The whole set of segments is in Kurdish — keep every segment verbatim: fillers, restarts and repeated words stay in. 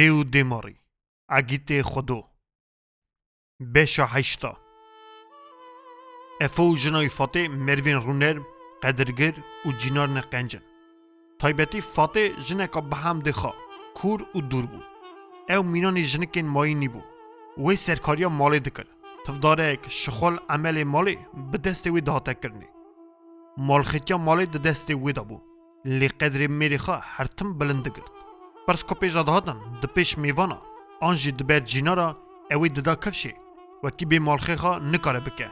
Dê û dêmarî. Egîtê Xwedo. Beşa heşta. Efo û jina wî Fatê merivên rûnerm, qedirgir û cînarine qenc in. Taybetî Fatê jineka bi hemdê xwe kûr û dûr bû. Ew mînanî jinikên mayî nîbû. Wê serkariya malê dikir. Tivdarek, şixul, emelê malê bi destê wê dihate kirinê. Malxetiya malê di destê wê de bû. Lê qedrê mêrê xwe her tim bilind digirt. Pirs ku pêja dihatin di pêş mêvana an jî di ber cînara, ew ê dida kifşê, wekî bê malxê xwe nikare bike.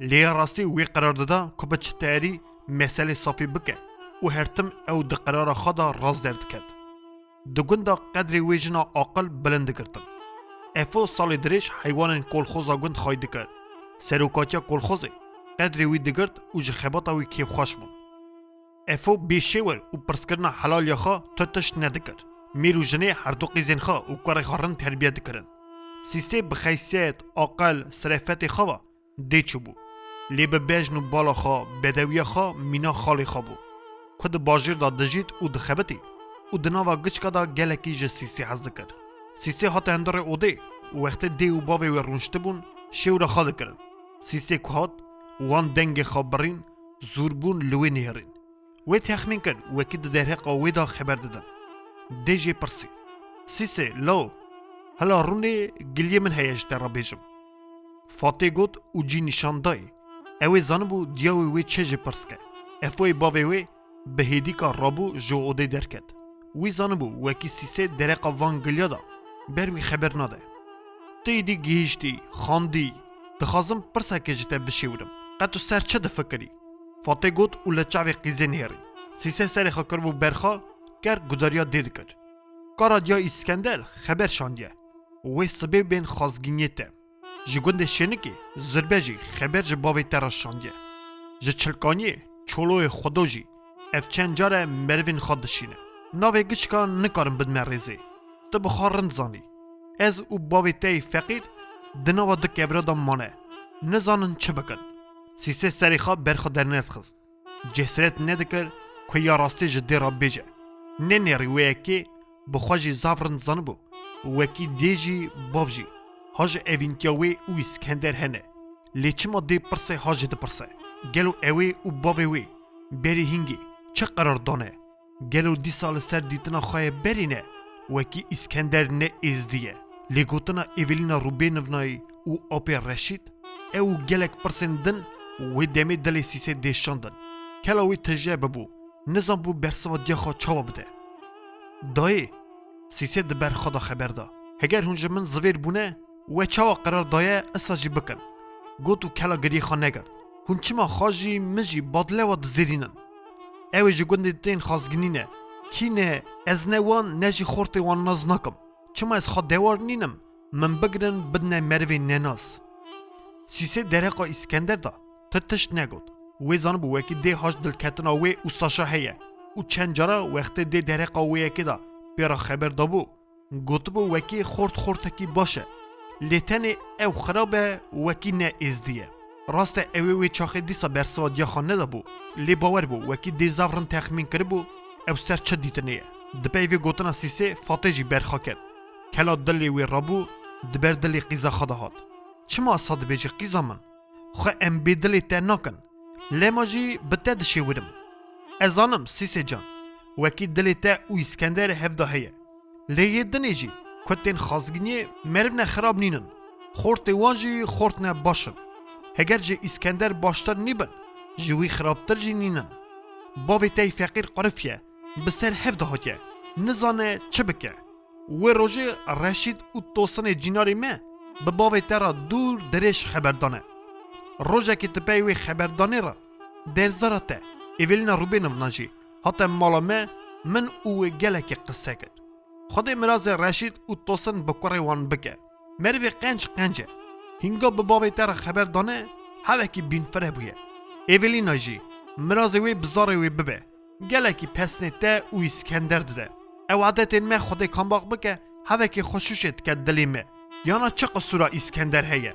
Lê ya rastî wê qerar dida ku bi çi tayarî meselê safî bike û her tim ew di qerara xwe de rast derdiket. Di gund de qedrê wê jina aqil bilind digirtin. Efo salê dirêj heywanên kolxoza gund xwey dikir. Serokatiya kolxozê qedrê wî digirt û ji xebata wî kêfxweş bûn. Efo bêşêwir û pirskirina helaliya xwe tu tişt nedikir. Mêr û jinê herdu qîzên xwe û kurê xwe rind terbiye dikirin. Sîsê bi xeysiyet, aqil, serefetê xwe ve dê çûbû. Lê bi bejn û bala xwe, bedewiya xwe mîna xalê xwe bû. Ku di bajêr de dijît û dixebitî û di nava giçka de gelekî ji Sîsê hez dikir. Sîsê hate hundirê odê û wextê dê û bavê wê rûniştibûn, şêwra xwe dikirin. Sîsê ku hat, wan dengê xwe birîn, zûr bûn li wê nihêrîn. Wê texmîn kir, wekî di derheqa wê de xeber didin. Dê jê pirsî. Sîsê, law, hela rûnê giliyê min heye ji te re bêjim. Fatê got û cî nîşan dayê. Ew ê zanibû diya wê wê çi jê pirs ke. Efoyê bavê wê bi hêdîka rabû ji odê derket. Wî zanibû wekî Sîsê dereqa van giliya de ber wî xeber nade. Tu êdî gihîştî, xandî, dixwazim pirsekê ji te bişêwirim. Qet tu ser çi difikirî? Fatê got û li çavê qîzê nêrî. Sîsê serê xwe kiribû ber xwe, ker gudariya dê dikir. Kara diya Îskender xeber şandiye. Wê sibê bên xwazgîniyê te. Ji gundê Şênikê zirbe jî xeber ji bavê te re şandiye. Ji Çilkaniyê çoloyê Xwedo jî ev çend care merivên xwe dişîne. Navê giçka nikarim bidime rêzê. Tu bi xwe rind zanî. Ez û bavê te yê feqîr di nava du kevra de mane. Nizanin çi bikin. Sîsê serê xwe ber xwe dernedixist. Cesret nedikir ku ya rastî ji dê re bêje. Nenêrî wê yekê bi xwe jî zaf rind zanibû. Wekî dê jî, bav jî. Ha ji evîntiya wê û Îskender hene. Lê çima dê pirsê ha jî dipirse? Gelo ew ê û bavê wê berî hingê çi qerar dane? Gelo dîsa li ser dîtina xwe ye berî ne, wekî Îskender ne êzdî ye? Lê gotina Evelîna Rûbênivnayî û apê Reşîd, ew û gelek pirsên din wê demê dilê Sîsê dêşandin. Kela wî tije bibû, nizanbû bersiva diya xwe çawa bide. Dayê, Sîsê di ber xwe de xeber da. Heger hûn ji min zivêr bûne, we çawa qerar daye, isa jî bikin. Got û kela giriyê xwe negirt. Hûn çima xwe jî, min jî badlewa dizêrînin? Ew ê ji gundê tên xwazginî ne. Kî ne, ez ne wan, ne jî xortê wan nas nakim. Çima ez xwe dewar nînim, min bigirin, bidine merivê nenas. Sîsê dereqa Îskender da, tu tişt negot. Wê zanibû wekî dê haş dilketina wê û Saşa heye û çend cara wextê dê dereqa wê yekê de pê re xeber dabû, gotibû wekî xort xortekî baş e. Lê tenê ew xirab e, wekî ne êzdî ye. Rast e, ew ê wê çaxê dîsa bersiva diya xwe nedabû, lê bawer bû wekî dê zaf rind texmîn kiribû ew ser çi dîtinê ye. Di pey vê gotina Sîsê Fatê jî ber xwe ket. Kela dilê wê rabû, di ber dilê qîza xwe de hat. Çima sa dibêjî qîza min? Xwe em bê dilê te nakin. Lema jî bi te dişêwirim. Ez zanim, Sîsê can, wekî dilê te û Îskender hev de heye. Lê yê dinê jî ku tên xazginiyê meriv ne xirab nînin. Xortê wan jî xort ne baş in. Heger ji Îskender baştir nîbin, ji wî xirabtir jî nînin. Bavê te yî feqîr qerifiye, bi ser hev de hatiye. Nizane çi bike. Wê rojê Reşîd û Tosinê cînarê me bi bavê te re dûr dirêj xeber dane. Rojekê di pey wê xeberdanê re derzara te, Evelîna Rûbênovna jî hate mala me, min û wê gelekî qise kir. Xwedê mirazê Reşîd û Tosin bi kurê wan bike. Merivê qenc qenc e. Hînga bi bavê te re xeber dane, hevekî bînfire bûye. Evelîna jî, mirazê wê bi zarê wê bibe. Gelekî pesnê te û Îskender dide. Ew adetên me Xwedê kambax bike, hevekê xweşûşê dike dilê me. Yana çi qisûra Îskender heye?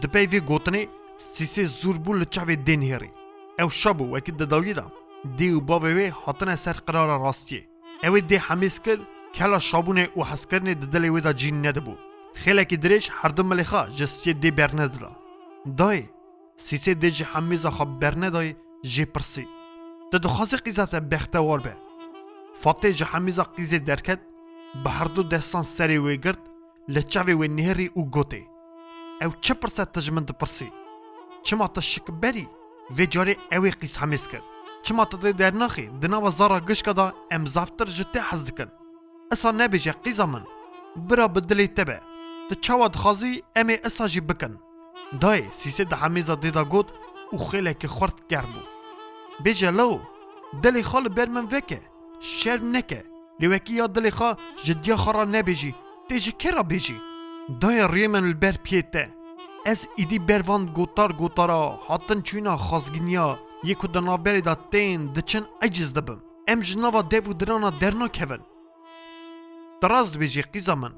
Di pey vê gotinê Sîsê zûr bû li çavê dê nihêrî. Ew şa bû wekî di dawiyê de dê û bavê wê hatine ser qirara rastiyê. Ew ê dê hemêz kir Kela şabûnê û hezkirinê di dilê wê de cî nedibû. Xêlekî dirêj herdu milê xwe ji siyê dê bernedida. Dayê, Sîsê dê ji hemîza xwe bernedayê, jê pirsî: "Tu dixwazî qîza te bextewar be?" Fatê ji hemîza qîzê derket, bi herdu destan serê wê girt, li çavê wê nihêrî û gotê: "Ew çi pirse tu ji min dipirsî? Çima tu şik berî? Vê carê ew ê qîz hemêz kir. Çima tu tê dernaxî? Di nava zara gişka de em zaftir ji te hez dikin. Isa nebêje qîza min, bira bi dilê te be. Tu çawa dixwazî em ê isa jî bikin." Dayê, Sîsê di hemêza dê de got û xêlekî xurt germ bû. "Bêje lawo, dilê xwe li ber min veke, şerm neke. Lê wekî ya dilê xwe ji diya xwe re nebêjî, tê ji kê re bêjî? Dayê, rûyê min li ber piyê te. Ez îdî ber van gotar gotara, hatin çûyîna xwezgîniya yê ku di navberê de tên diçin eciz dibim. Em ji nava dev û dirana dernakevin. Tu rast dibêjî qîza min.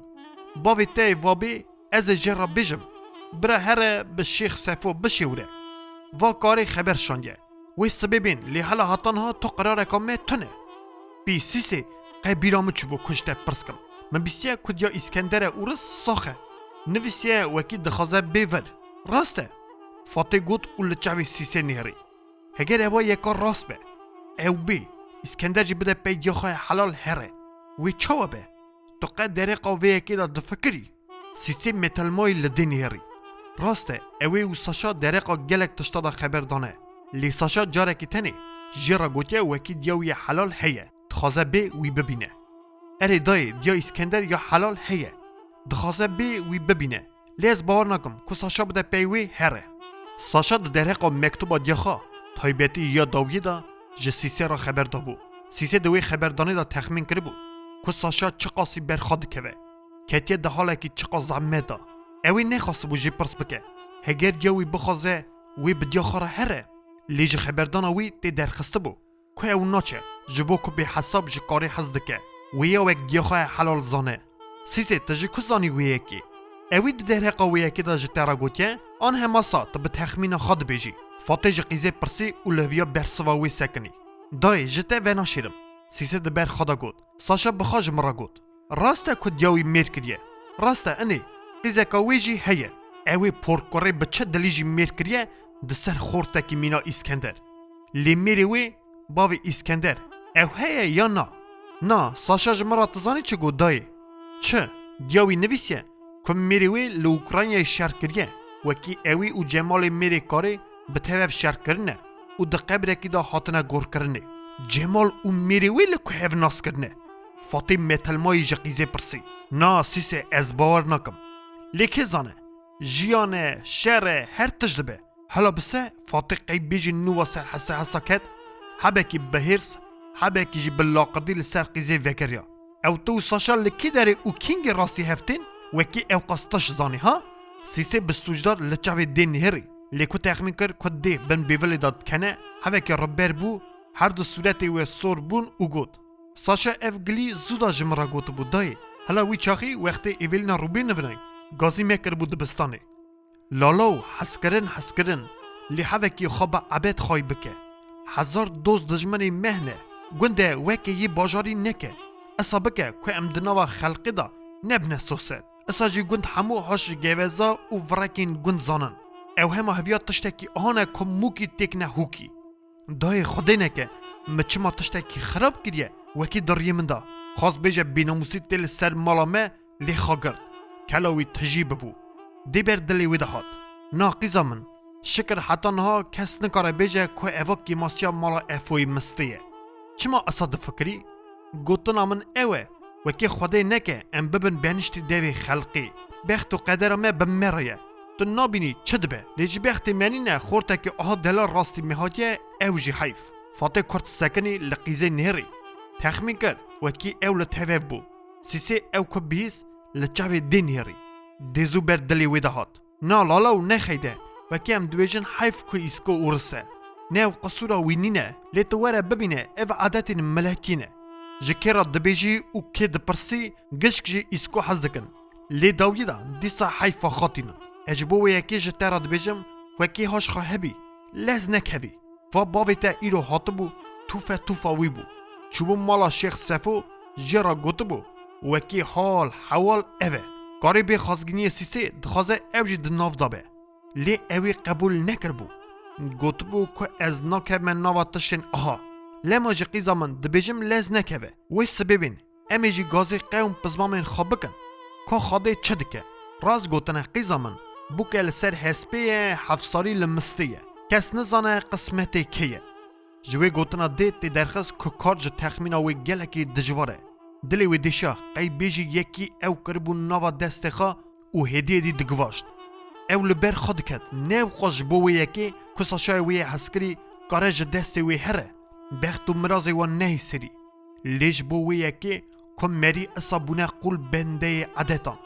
Bavê te yê va bê, ez ê jê re bêjim: Bira here bi Şêx Sefo bişêwire. Va karê xeber şandiye. Wê sibê bên, lê hela heta niha tu qirareka me tune." "Pî Sîsê, qey bîra min çûbû ku ji te pirs kim. Min bîstiye ku diya Îskendere Ûris sax e. Nivîsiye wekî dixwaze bê vir. Rast e?" Fatê got û li çavê Sîsê nêrî: "Heger eva yeka rast be, ew bê, Îskender jî bide pey diya xwe helal here. Wê çawa be? Tu qe dereqa vê yekê de difikirî?" Sîsê metelmayî li dê nihêrî. Rast e, ew ê û Saşa dereqa gelek tişta de xeber dane. Lê Saşa carekî tenê jê re gotiye wekî diya wî ya helal heye, dixwaze bê wî bibîne. "Erê dayê, diya Îskender ya helal heye. Dixwaze bê wî bibîne. Lê ez bawer nakim ku Saşa bide pey wê here." Saşa di dereqa mektuba diya xwe taybetî ya dawiyê de ji Sîsê re xeber dabû. Sîsê di wê xeberdanê de texmîn kiribû ku Saşa çiqasî ber xwe dikeve. Ketiye di halekî çiqas zehmet de. Ew ê nexwestibû jê pirs bike. Heger diya wî bixwaze, wê bi diya xwe re here. Lê ji xeberdana wî tê derxistibû ku ew naçe, ji bo ku bêhesab ji karê hez dike. Wê ya wek diya xwe helal zane. "Sîsê, tu ji ku zanî wê yekê? Ewî di dereqa wê yekê de ji te re gotiye, an hema sa tu bi texmîna xwe dibêjî?" Fatê ji qîzê pirsî û li viya bersiva wê sekinî. "Dayê, ji te venaşêrim." Sîsê di ber xwe de got. "Saşa bi xwe ji min re got. Rast e ku diya wî mêr kiriye. Rast e, inê, qîzeka wê jî heye. Ew ê porkurê bi çi dilî jî mêr kiriye di ser xortekî mîna Îskender. Lê mêrê wê, bavê Îskender, ew heye ya na?" "Na, Saşa ji min re tu zanî çi got dayê?" "Çi? Diya wî nivîsiye ku mêrê wê li Ukraynayê şer kiriye. Wekî ewî û Cemalê mêrê karê bi tev hev şer kirine û di qebrekî de hatine gorkirinê." "Cemal û mêrê wê li ku hev nas kirine?" Fatê metelmayî ji qîzê pirsî. "Na Sîsê, ez bawer nakim. Lê kê zane? Jiyan e, şer e, her tişt dibe." Hela bi se Fatê qey bêjî nû wa ser hese hesa ket, hebekî bi hêrs, hebekî jî bi laqirdî li ser qîzê vekeriya. "Ew tu û Saşa li kî derê û kîngê rastî hev tên, wekî ew qas tişt zanî ha?" Sîsê bi sûcdar li çavê dê nihêrî. Lê ku texmîn kir ku dê bin bêvilê de dikene, hevekî riber bû, her du sûretê wê sor bûn û got: "Saşa ev gilî zû da ji min re gotibû dayê. Hela wî çaxî wextê êvîlina rûbê nivinayî, gazî me kiribû dibistanê." "Lalo, hezkirin, hezkirin, lê hevekî xwe bi ebed xway bike. Hezar doz dijminê me hene, gund e weke yê bajarî neke. Isa bike ku em di nava xelkê de nebine soset. Isa jî gund hemû haş geveza û virekên gund zanin. Ew hema heviya tiştekî ahane ku mûkî têk ne hûkî." "Dayê, Xwedê neke, min çima tiştekî xirab kiriye, wekî di riyê min de. Xwast bêje bênamûsî tê li ser mala me, lê xwe girt. Kela wî tijî bibû." Dê ber dilê wê de hat. "Na qîza min, şikir heta niha kes nikare bêje ku eva kêmasiya mala Efoyê mistê ye. Çima isa difikirî? Gotina min ew e, wekî Xwedê neke em bibin beniştî devê xelkê. Bext û qedera me bi me re ye. Tu nabînî çi dibe? Lê ji bextê me nîne, xortekî aha delal rastî me hatiye, ew jî heyf." Fatê kurt sekinî li qîzê nêrî. Texmîn kir, wekî ew li tev hev bû. Sîsê ew ku bihîst, li çavê dê nêrî. Dê zû ber dilê wê de hat. "Na lala û nexeyde, wekî em dibêjin heyf ku îsko ûris e. Ne ew qisûra wî nîne, lê tu were bibîne ev adetên milekî ne. Ji kê re dibêjî û kê dipirsî, gişk jî îsko hez dikin. Lê dawiyê de dîsa heyfa xwe tînin. Ez ji bo wê yekê ji te re dibêjim, wekî haş xwe hebî, lez nekevî. Va bavê te îro hatibû, tûfe tûfa wî bû. Çûbû mala Şêx Sefo, jê re gotibû, Wekî hal hewal ev e. Karê bê xwazgîniyê Sîsê dixwaze ew jî di nav de be. Lê ew ê qebûl nekiribû. Gotibû ku ez nakevime nava tiştên aha. Lema jî qîza min dibêjim lez nekeve. Wê sibê bên em ê jî gazê qewm pizmamên xwe bikin. Ka Xwedê çi dike? Rast gotine qîza min. Bûke li ser hespê ye, hefsarî li mistê ye. Kes nizane qismetê kê ye. Ji wê gotina dê tê derxist ku kar ji texmîna wê gelekî dijwar e. Dilê wê dêşiya qey bêjî yekî ew kiribû nava destê xwe û hêdî hêdî digivaşt. Ew li ber xwe diket, ne ewqas ji bo wê yekê ku Saşayê wê yê hezkirî kare ji destê wê here, bext û mirazê wan nehê serî. Lê ji bo wê yekê ku merî esa bûne qûl bendeyê edetan.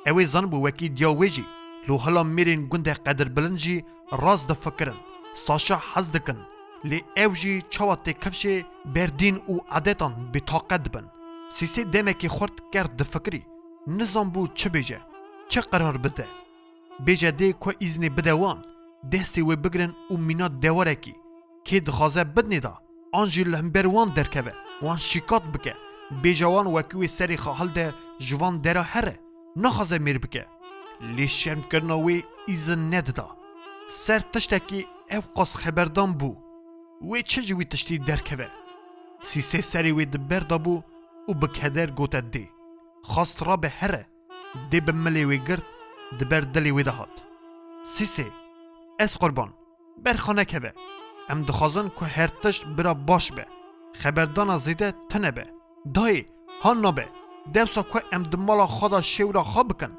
Ew ê zanibû wekî diya wê jî, lohila mêrên gundê qedirbilind jî rast difikirin, Saşa hez dikin, lê ew jî çawa tê kifşê ber dîn û edetan bêtaqet dibin. Sîsê demekî xurt kerd difikirî, nizanbû çi bêje, çi qerar bide. Bêje dê ku îznê bide wan, destê wê bigirin û mîna dewarekî, kê dixwaze bidinê de, an jî li hember wan derkeve, wan şîkat bike, bêje wan wekî wê serê xwe hilde ji van dera here, naxwaze mêr bike. Lê şermkirina wê îzin nedida. Ser tiştekî ew qas xeberdan bû. Wê çi ji wî tiştî derkeve? Sîsê serê wê di ber de bû û bi keder gote dê. Xwest rabe here. Dê bi milê wê girt, di ber dilê wê de hat. Sîsê, ez qurban, ber xwe nekeve. Em dixwazin ku her tişt bira baş be. Xeberdana zêde tune be. Dayê, han nabe. Dewsa ku em di mala xwe de şêwra xwe bikin,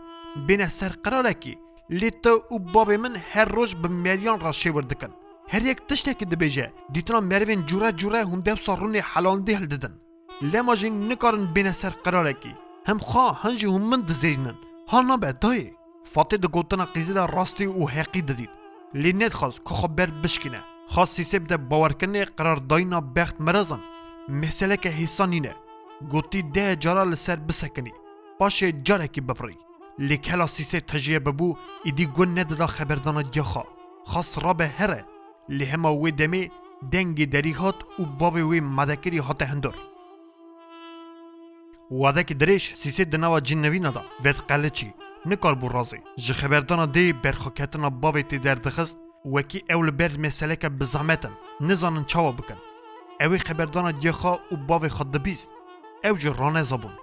bêne ser qirarekî, lê tu û bavê min her roj bi meriyan re şêwir dikin. Her yek tiştekî dibêje, dîtina merivên cûre cûre hûn dewsa rûnê helandî hildidin. Lema jî nikarin bêne ser qirarekî. Hem xwe, hem jî hûn min dizêrînin. Ha nabe, dayê. Fatê di gotina qîzê de rastî û heqî didît. Lê nedixwast ku xwe ber bişkîne. Xwest Sîsê bide bawerkirinê qirardayîna bext mirazan meseleke hêsan nîne. Gotî deh cara li ser bisekinî. Paşê carekî bivirî. Lê kela Sîsê tejiye bibû, îdî gun nedida xeberdana diya xwe. Xwest rabe here. Lê hema wê demê dengê derî hat û bavê wê madekirî hate hundir. Wadekî dirêj Sîsê di nava cînnevîna de vediqeliçî, nikaribû razê. Ji xeberdana dê berxweketina bavê tê derdixist, wekî ew li ber meseleke bi zehmet in, nizanin çawa bikin. Ew ê xeberdana diya xwe û bavê xwe dibîst, ew jî raneza bûn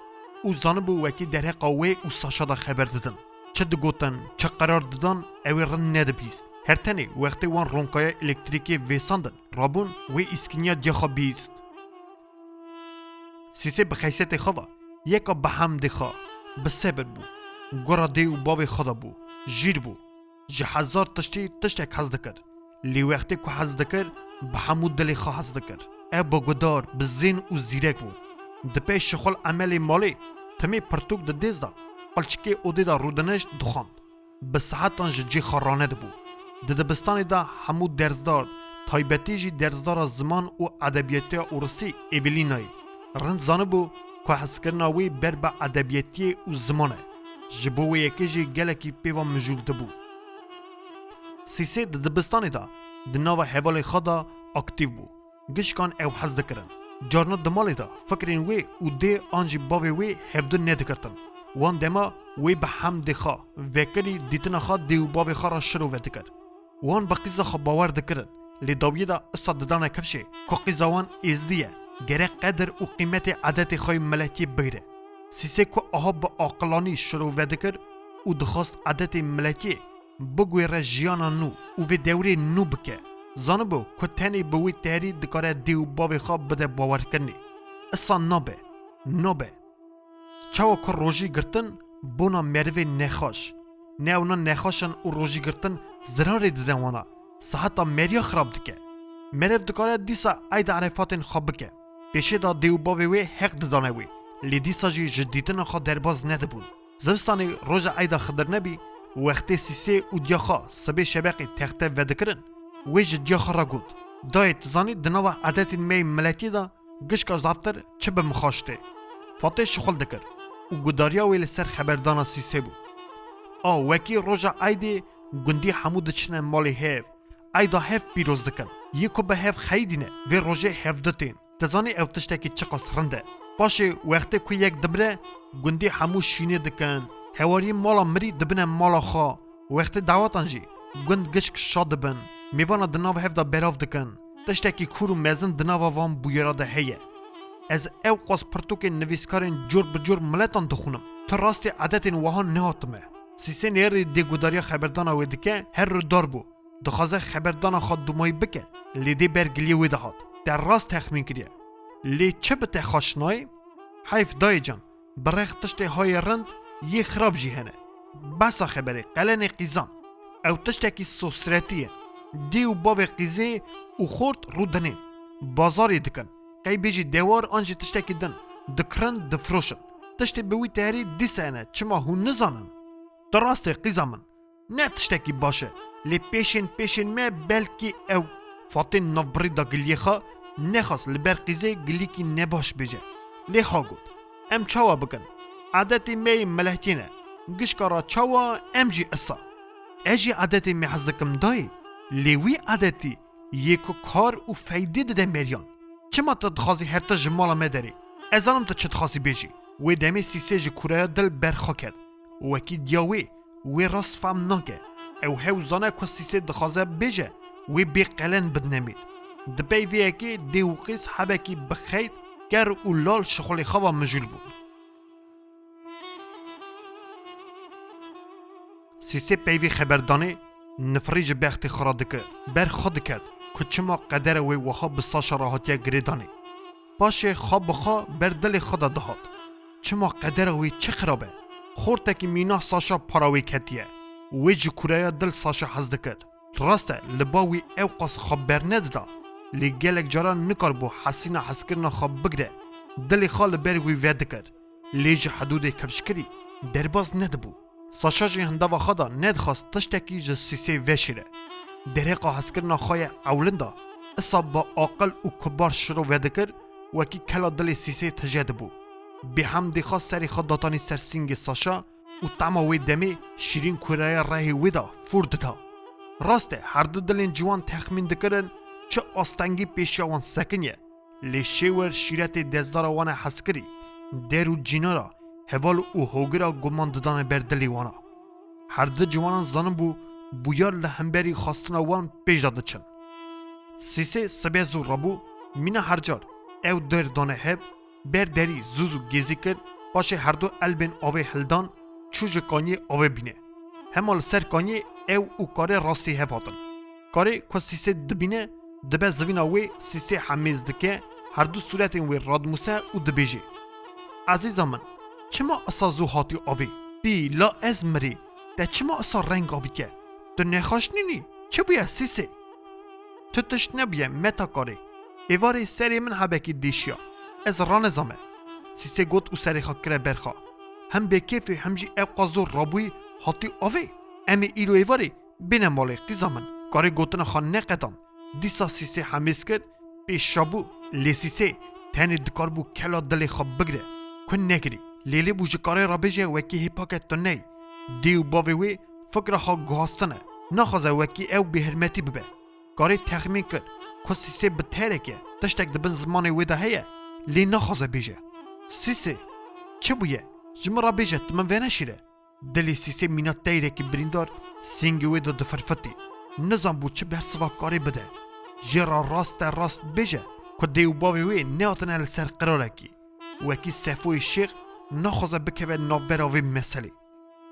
û zanibû wekî derheqa wê û Saşa de xeber didin. Çi digotin, çi qerar didan, ew ê rind nedibîst. Her tenê wextê wan ronkaya elektrîkê vêsandin rabûn, wê îskiniya diya xwe bîst. Sîsê bi xeysetê xwe ve yeka bi hemdê xwe, bi sebir bû. Gora dê û bavê xwe de bû, jîr bû. Ji hezar tiştî tiştek hez dikir. Lê wextê ku hez dikir, bi hemû dilê xwe hez dikir. Ew bi gudar, bi zên û zîrek bû. Di pey şixul emelê malê, timê pirtûk di dêz de, qilçikê odê de rûdinişt dixwend. Bi saetan ji cê xwe ranedibû. Di dibistanê de hemû dersdar, taybetî jî dersdara ziman û edebiyatiya ûrisî Evelînayê, rind zanibû ku hezkirina wê ber bi edebiyatiyê û ziman e. Ji bo wê yekê jî gelekî pê ve mijûl dibû. Sîsê di dibistanê de di nava hevalên xwe de aktîf bû. Gişkan ew hez dikirin. Carna di malê de fikrên wê û dê an jî bavê wê hevdu nedikirtin. Wan dema wê bi hemdê xwe vekirî dîtina xwe dê û bavê xwe re şirove dikir. Wan bi qîza xwe bawer dikirin, lê dawiyê de isa didane kifşê ku qîza wan êzdî ye, gerek qedir û qîmetê edetê xwe yê miletiyê bigire. Sîsê ku aha bi aqilanî şirove dikir û dixwast edetê miletiyê biguhêre jiyana nû û vê dewrê nû bike. Zanibû ku tenê bi wî tehrî dikare dê û bavê xwe bide bawerkirinê. Isa nabe. Nabe. Çawa ku rojî girtin bona merivê nexweş. Ne ewna nexweş in û rojî girtin zirarê dide wana. Siheta meriya xirab dike. Meriv dikare dîsa eyda erefatên xwe bike. Pêşê de dê û bavê wê heq didane wê. Lê dîsa jî ji dîtina xwe derbaz nedibûn. Zivistanê roja eyda Xidir nebî, wextê Sîsê û diya xwe sibê şebeqê texte vedikirin, wê ji diya xwe re got, Dayê, tu zanî di nava edetên me yê miletiyê de gişka zaftir çi bi min xweş tê? Fatê şixul dikir û gudariya wê li ser xeberdana Sîsê bû. A wekî roja eydê gundî hemû diçine malê hev, eyda hev pîroz dikin. Yê ku bi hev xeyidîne vê rojê hevdu tên. Dizanî ew tiştekî çiqas rind e. Paşê wextê ku yek dimire, gundî hemû şînê dikin. Hewariyên mala mirî dibine mala xwe. Wextê dawetan jî gund gişk şa dibin. Mêvana di nav hev de belav dikin. Tiştekî kûr û mezin di nava van bûyera de heye. Ez ew qas pirtûkên nivîskarên cor bi cor miletan dixwînim. Tu rastî edetên wiha nehatime. Sîsê nêrî dê gudariya xeberdana wê dike, her ru dar bû. Dixwaze xeberdana xwe dûmayî bike, lê dê ber giliyê wê de hat. Te rast texmîn kiriye. Lê çi bi te xweş nayê? Heyf dayê can, bi rex tiştê hayê rind, yê xirab jî hene. Besa xeberê, qelenê qîzan. Ew tiştekî sosretî ye. Dê û bavê qîzê û xort rûdinên. Bazarê dikin. Qey bêjî dewar an jî tiştekî din. Dikirin, difiroşin. Tiştê bi wî têrî dîsa hene, çima hûn nizanin? Tu rast ê qîza min. Ne tiştekî baş e. Lê pêşên pêşên me belkî ew Fatên navbirî da giliyê xwe nexwest li ber qîzê gilîkî nebaş bêje. Lê ha got, em çawa bikin? Edetê me yê milehtiyê ne. Gişka ra çawa em jî isa. Ez jî edetê me hez dikim dayê. Lê wî edetî yê ku kar û feydê dide meriyan. Çima tu dixwazî her tişt ji mala me derê? Ez zanim tu çi dixwazî bêjî. Wê demê Sîsê ji kûraya dil ber xwe ket. Wekî diya wê, wê rast fehm nake. Ew hew zane ku Sîsê dixwaze bêje, wê bê qelen bidine mêr. Di pey vê yekê dê û qîz hebekî bi xeyt, ker û lal şixulê xwe ve mijûl bûn. Sîsê peyvê xeberdanê nifirî ji bextê xwe re dikir. Ber xwe diket ku çima qedera wê wiha bi Saşa re hatiye girêdanê. Paşê xwe bi xwe ber dilê xwe de dihat. Çima qedera wê çi xirab e? Xortekî mîna Saşa para wê ketiye. Wê ji kûraya dil Saşa hez dikir. Rast e, li ba wî ew qas xwe bernedida. Lê gelek caran nikaribû hesîna hezkirina xwe bigire. Dilê xwe li ber wî vedikir. Lê ji hidûdê kifşkirî derbas nedibû. Saşa jî hindava xwe de nedixwest tiştekî ji Sîsê veşêre. Dereqa hezkirina xwe ye ewlin de, isa bi aqil û kibar şiro vedikir, wekî kela dilê Sîsê tije dibû. Bêhemdê xwe serê xwe datanî ser sîngê Saşa û tema wê demê şîrîn kûraya rehê wê de fûr dida. Rast e, herdu dilên ciwan texmîn dikirin çi astengî pêşiya wan sekiniye. Lê şêwir şîretê dezdara wan e hezkirî, der û cînara, heval û hogira guman didane ber dilê wana. Her du ciwanan zanibû bûyar li hemberî xwestina wan pêş de diçin. Sîsê sibê zû rabû, mîna her car ew der dane hev, ber derî zû zû gêzî kir, paşê herdu elbên avê hildan, çû ji kaniyê avê bîne. Hema li ser kaniyê ew û karê rastî hev hatin. Karê ku Sîsê dibîne, dibe zivîna wê, Sîsê hemêz dike, herdu sûretên wê radimûse û dibêje, Ezîza min, çima isa zû hatî avê? Pî, la ez mirî, te çima isa reng avîtiye? Tu nexweşnînî? Çi bûye Sîsê? Tu tişt nebûye, meta karê. Êvarê serê min hebekî dêşiya. Ez ranezame. Sîsê got û serê xwe kire ber xwe. Him bêkêfê him jî ew qas zor rabûyî hatî avê. Em ê îro êvarê bêne malê qîza min. Karê gotina xwe neqedan. Dîsa Sîsê hemêz kir, pêşa bû. Lê Sîsê tenê dikaribû kela dilê xwe bigire. Ku nekirî. Lêlê bû ji karê re bêje wekî hê pake tu ney. Dê û bavê wê fikra xwe guhastine. Naxwaze wekî ew bêhirmetî bibe. Karê texmîn kir ku Sîsê bi tereke tiştek di bin zimanê wê de heye, lê naxwaze bêje. Sîsê, çi bûye? Ji min re bêje, tu min veneşîre. Dilê Sîsê mîna teyrekî birîndar sîngê wê de difirfitî. Nizanbû çi bersiva karê bide. Jê re raste rast bêje ku dê û bavê wê nehatine li ser qirarekî. Wekî Sefoyê Şêx naxwaze bikeve navbera vê meselê.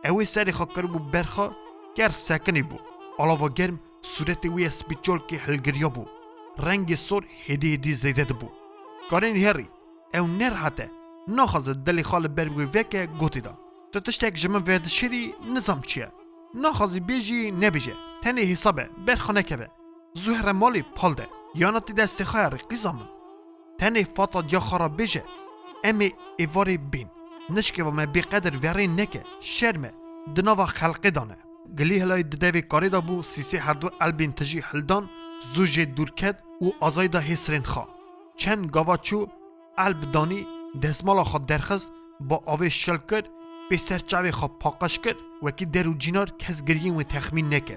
Ew ê serê xwe kiribû ber xwe, ker sekinî bû. Alava germ sûretê wê ya spîçolkê hilgiriya bû. Rengê sor hêdî hêdî zêde dibû. Karê nêrî, ew nerehet e, naxwaze dilê xwe li ber wê veke, gotê da, Tu tiştek ji min vedişêrî, nizam çi ye. Naxwazî bêjî, nebêje. Tenê hêsa be, ber xwe nekeve. Zû here malê pal de. Yana tê destê xwe ya rê qîza min. Tenê fata diya xwe re bêje, em ê êvarê bên. Nişkeva me bêqedir verê neke, şerm e, di nava xelqê de ne. Gilî hilayê di devê karê de bû, Sîsê herdu elbên tijî hildan, zû jê dûr ket û azayî da hêsirên xwe. Çend gava çû, elb danî, destmala xwe derxist, bi avê şil kir, pê ser çavê xwe paqij kir, wekî der û cînar kes giriyên wê texmîn neke.